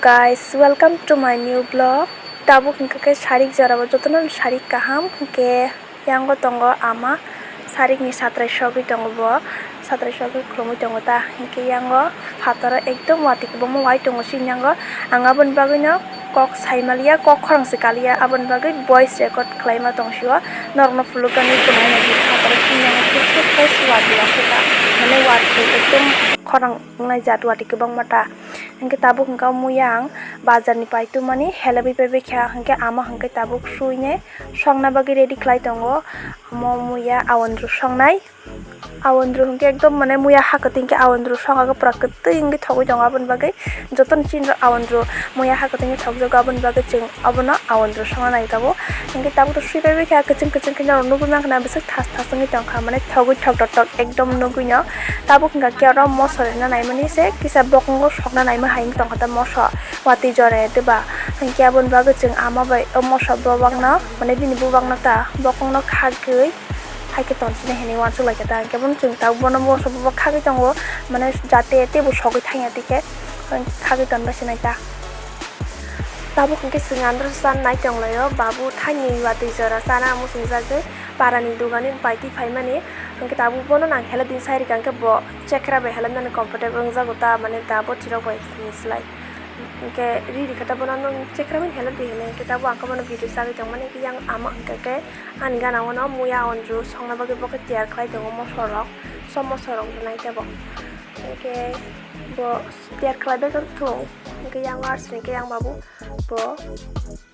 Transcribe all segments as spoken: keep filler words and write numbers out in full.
Guys, welcome to my new vlog. Tabuk hwnkhe khe sarik jora bo jotono sarik kaham hwnkhe yango tongo ama sarik ni satrai sogwi tongo bo satrai sogwi khulumui tongo ta hwnkhe yango phataro ekdom watwi kwbangma wai tongo sini yango ang aboni bagwi no kok sai maliya kok khorang se kaliya aboni bagwi voice record khwlaima tong sio norok no phulukani kunai nai phataro sini yango khe khe watwi aswk ta mane watwi ekdom khorang wngnai jat watwi kwbangma ta. Hwnkhe tabuk hwnkha muya ang bazar ni pai tumani helebwi paibai kha, hwnkhe ama hwnkhe tabuk suinai songna bagwi ready khlai tongo. Omo muya awandru songnai. Awandru hwnkhe ekdom mane muya ha kwtwi hwnkhe awandru songkha pura kwtwi wngwi thogwi tongo, aboni bagwi jotono chini rok awandru muya ha kwtwi wngwi thokjago, aboni bagwi chwng obono awandru songna nai tabuk. Hwnkhe tabuk to sui paibai kha, kwchwng kwchwng khe norok nugwi mankha na bwswk thas thas wngwi tongkha, mane thogwi thok thok thok ekdom nugwino. Tabuk hwnkha khe oro moso rwna naimani se kisa bokongo sokna naima hai wngwi tongkha ta moso watwi jora ya diba. Hwnkhe aboni bagwi chwng ama bai o moso bobakno mane bini bubakno ta bokongno khagwi hai khe tonsini hinwi uansuk lai kha ta. Hwnkhe bono chwng tabuk bono moso bobak khagwi tongo mane jate teibo sogwi thangya tei khe khagwi tonbai se nai ta. Tabuk hwnkhe chwng andro chan nai tonglaio, babu thani watwi jora chana muchungjagwi parani dogani bai twi phaimani. Hwnkhe tabuk bono nang helep din sai rikha, hwnkhe bo chekra bai helep nani comfortable wngjago ta, mane da bo chirok bai hinwi slai. Hwnkhe ri rikha ta bono nung chekra bai helep di hinwi, hwnkhe tabuk ang khe bono video chagwi tongmani, hwnkhe yang ama hwnkhe khe ani gana o no muya awandru songna bagwi bo khe tiyar khlai tongo moso rok, som moso rok rwnai tei bo. Hwnkhe bo tiyar khlai bai khe thung, hwnkhe yang arsini khe yang babu. Bo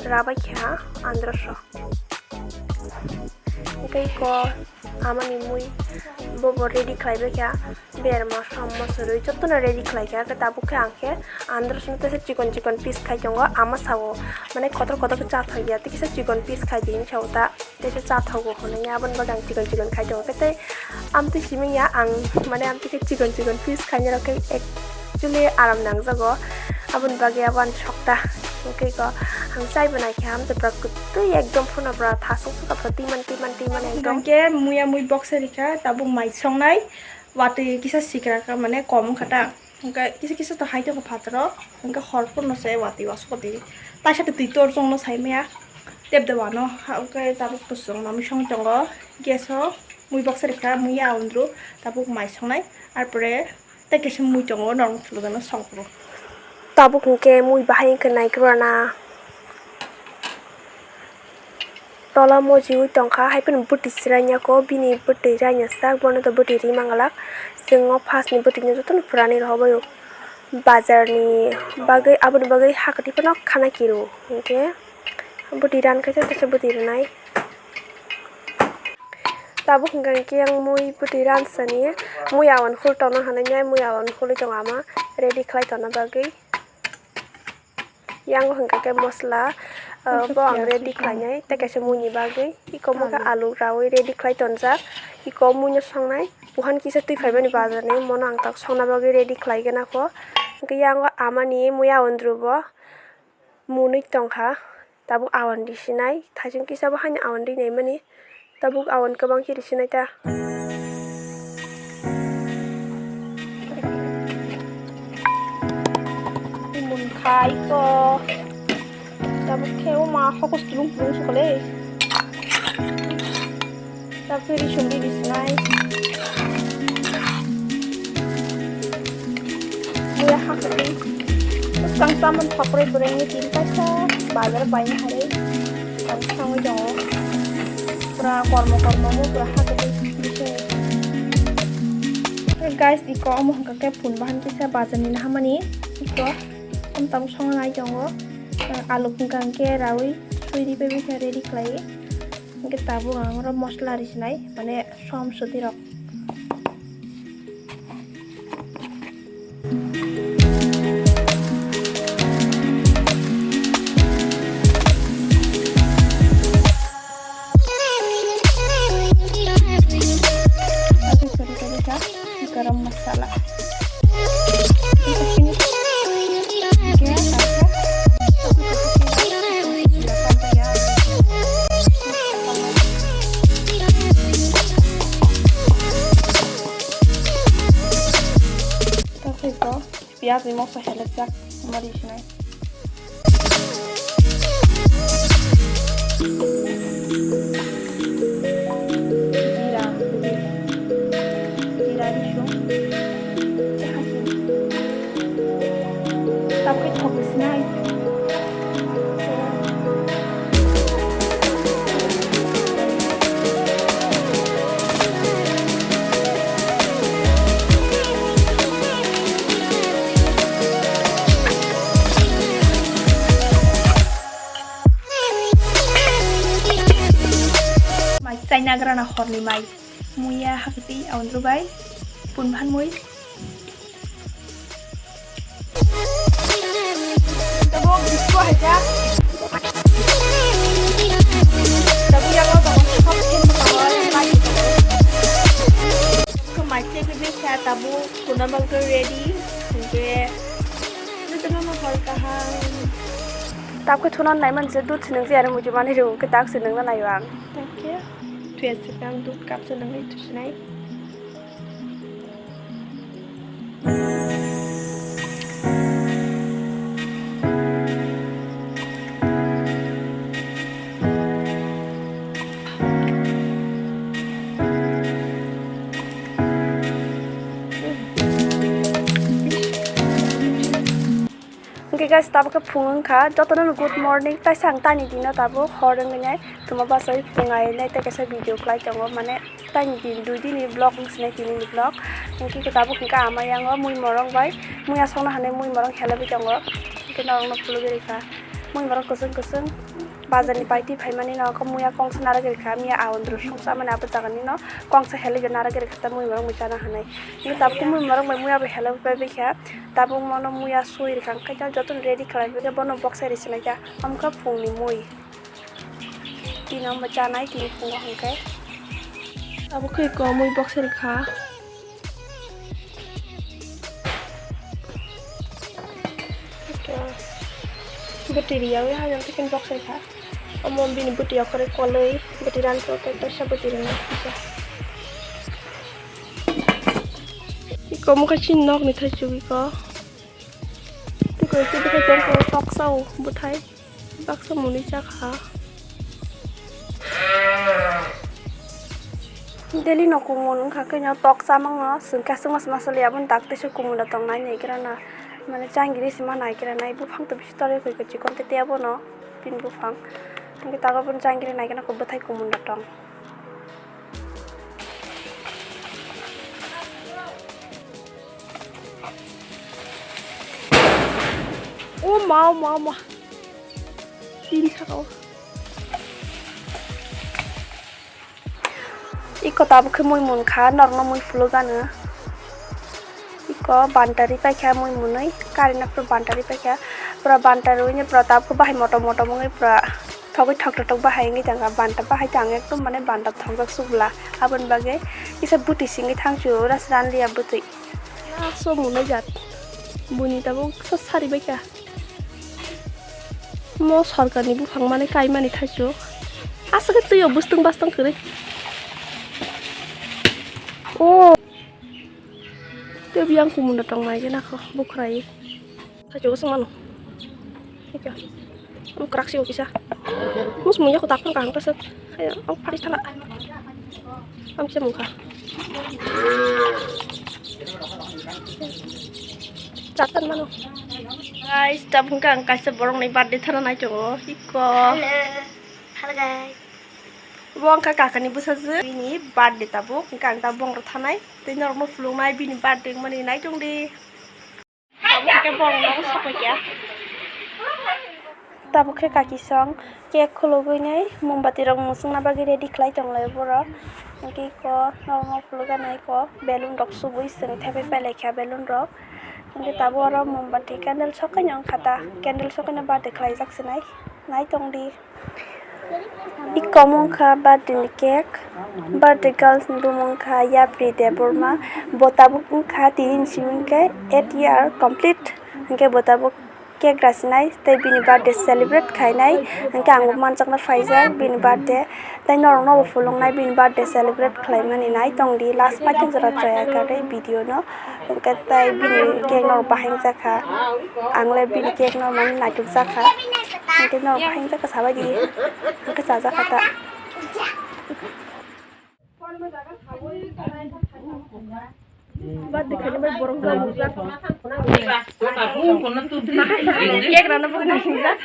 rabai kha androso. Hwnkhe ko amani mui bobo ready khlaibai kha. Berma som moso rwi jotono ready khlai kha. Hwnkhe tabuk khe ang khe androso no teisa chikon chikon piece khai tongo. Ama sao mane kotor kotor khe cha thok ya, tei kisa chikon piece khai di hinwi sao ta. Teisa cha thogo hwnwi aboni bagwi ang chikon chikon khai tongo. Khe tei amtwi simi ya ang mane amtwi khe chikon chikon piece khainai rok khe actually aram nangjago. Aboni bagwi abo ani sokta. Hwnkhe ko ang chaibo naikha, amtwi pura kwtwi ekdom phano pura thasung sukha pura twiman twiman twiman ekdom. Hwnkhe muya mui boksa rikha, tabuk mai songnai watwi kisa sikra kha mane kom wngkha ta. Hwnkhe kisa kisa to hai tongo phataro, hwnkhe hor phano se watwi wasukgo twi taisa twi tor chongno saimaya tep de wano. Hwnkhe tabuk to chwng mami song tongo gas o mui boksa rikha muya awandru tabuk mai songnai arpore. Tei kaisa mui tongo, norok thwlwkno song phuru. Tabuk hwnkhe mui bahai wngkha naikrana. Tola mojiwi tongkha, hai phano bwtwi chwrainai kho, bini bwtwi rainajak, bono to bwtwi ri manglak. Chwng o phasni bwtwino jotono phuranwi rohorbaio. Bazarni bagwi, aboni bagwi hakwtwi phano khana kiru. Hwnkhe bwtwi ran khaisa, kaisa bwtwi rwnai. Tabuk hwnkha khe yang mui bwtwi ransani, mui awan hul tongna hwnwi, mui awan hului tongo ama ready khlai tongna bagwi. Yang hwnkha khe mosla, uh, bo ang ready khlainai, tei kaisa muini bagwi. Iko mokhe alu raui ready khlai tonjak. Iko muino songnai, buhan kisa twi phaimani bazarni, mono ang tak songna bagwi ready khlai gana kho. Hwnkhe yang amani mui awan rubo. Munui tongkha, tabuk awan risinai, thaichung kisa bo haino awan rinaimani, tabuk awan kwbang khe risinai ta. Mun khai ko, tabuk khe o ma hokos tulung tulung sukole. Tapuri songwi risinai. Muya hakhwtwi. Bwskang chamani thopre kwrwini tin kaisa bazar baina harwi. Ang thangwi tongo. Pura kormo kormo bo pura hakhwtwi. Guys, iko omo hwnkha khe phun bahan kisa bazarni nahamani. Iko omo tabuk songnai tongo. Alu hwnkha hwnkhe rawi sui ripai bwkha ready khlai. Hwnkhe tabuk ang oro mosla risinai, mane som soti rok. Garam masala. Tei ko piyaj ni moksa helejak mari sinai. Tai nagrana horni mai. Muya hakti aundru bai. Pun phan mui. Tabuk disco hai ja. Tabuk yang lo tabuk sop skin tabuk mai. Tabuk mai check ni sa tabuk kuna bang ready. Oke. Lu tabuk ma hol kaham. Tabuk ke thunan nai man je dut sinung je ani muju mani ru ke tak sinung na nai bang. Thank you. Tuya sikang dut cup se nang itu sinai. Hwnkhe guys, tabuk khe phung wngkha, jotono no good morning, taisa ang tani dino tabuk hor wngwi nai, tuma bachai phung ai nai, tei kaisa video khlai tongo, mane tani din, dui dini vlog wng sinai, tini ni vlog. Hwnkhe tabuk hwnkhe ama yango mui morong bai, mui asokna hinwi mui morong helaiwi tongo, hwnkhe norokno phulugwi rikha, mui morong kwchwng kwchwng. Bazar ni bai twi phaimani no khe muya kongsa narwk rikha, miya aondro songsa mani abo jaga ni no kongsa helaiwi narwk rikha, tei mui morok bai chana hinwi. Hwnkhe tabuk khe mui morok bai muya bai helaiwi paibai kha, tabuk mono muya sui rikha, hwnkhe joto ni ready khlaibai khe bono boksai rw sinai kha, omo khe phung ni mui. Tini omo chanai, tini phungo hwnkhe. Abo khe ko mui boksai rikha. Bwtwi riyawi hajak tiffin box rikha. Omo bini bwtwi okore kolwi bwtwi rani kok khe kaisa bwtwi rwna kisa. Iko mokhe chini nokni thaichuk iko. Tiko tiko toksa o bwthai. Baksa mwnwi chakha. Daily no kumun wngkha khe no tok chamang no chwng kasuk mas masali aboni tak teisa kumun da tong nai nai khe rana mane changiri se ma nai khe rana buphang to bishi tor khe khe chikon te tei abono pin buphang hwnkhe tak abono changiri nai khe no bwthai kumun da tong. O ma, o ma, o ma. Tin saka o. Iko tabuk khe mui munkha, norokno mui phuluk gano. Iko bantari paikha mui munwi, karina pura bantari paikha. Pura bantari wngwi pura tabuk bahai motom motom wngwi pura. Thogwi thok thok thok bahai wngwi tongkha, banta bahai tang ekdom mane banta thokjak sukla. Aboni bagwi kisa bwtwi singwi thangsu ura sran liya bwtwi. Yakso munai jat. Buini tabuk sa sari baikha. Mo sorkarni buphang mane kaimani thaisu. Aswk khe twiyo bwstwng bastwng kwrwi. O. Tei biyang kumunda tong nai khe nakho bukhrai. Thaichuk se mano. Ika. Am krak se kisa. Mus muya ko tak phang kang kasat. Ayo, am pari thala. Am kisa mukha. Chatan mano. Guys, tabuk ang kaisa borok ni birthday thana nai tongo. Iko. Hello. Hello guys. Bo ang kha kakani bwsajwk. Bini birthday tabuk. Ang tabuk ang ro thanai. Tei norokno phuluknai bini birthday wngmani nai tong di. Tabuk khe borok nogo sopai ya. Tabuk khe kaki song cake khulugwi nai mombati rok mwswngna bagwi ready khlai tong lai borok. Hwnkhe iko norokno phulukgani iko balloon rok subui chwng thepai pai lai kha balloon rok. Hwnkhe tabuk oro mombati candle sokaino wngkha ta, candle sokaino birthday khlaijak se nai, nai tong di. Iko omo wngkha birthday ni cake. Birthday girl ni bumung wngkha Yapri Debbarma. Bo tabuk wngkha tini ni simi hwnkhe eight year complete. Hwnkhe bo tabuk cake rasinai tei bini birthday celebrate khainai. Hwnkhe ang bo manjakna phaijak bini birthday. Tei norokno bo phuluknai bini birthday celebrate khlaimani nai tong di. Last paithak jora choya kwrwi video no. Hwnkhe tei bini cake no bahai wngjakha. Ang le bini cake no mani naitukjakha. Hwnkhe no bahai wngjakha sabaidi. Hwnkhe chajakha ta. Birthday khaini bai borok jabukjak. Cake rana bo naisingjak.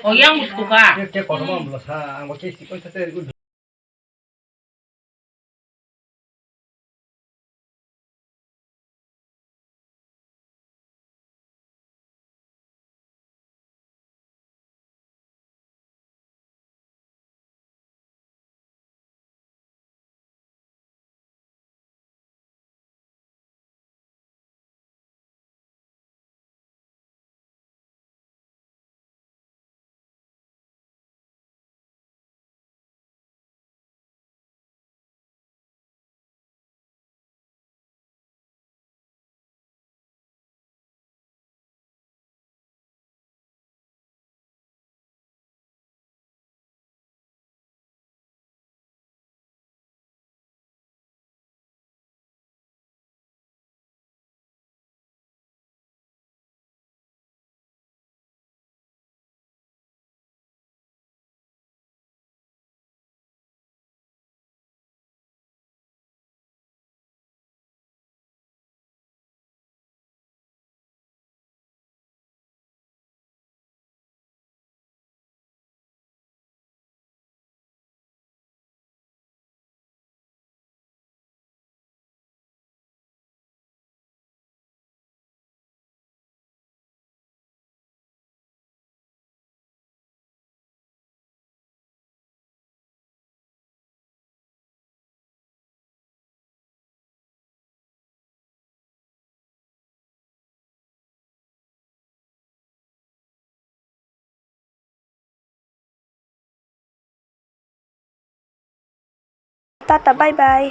Oh, yang butuh ka. Cake, cake kotor ma bwla sa, ang bo cake si koisa tei. Tata, bye bye.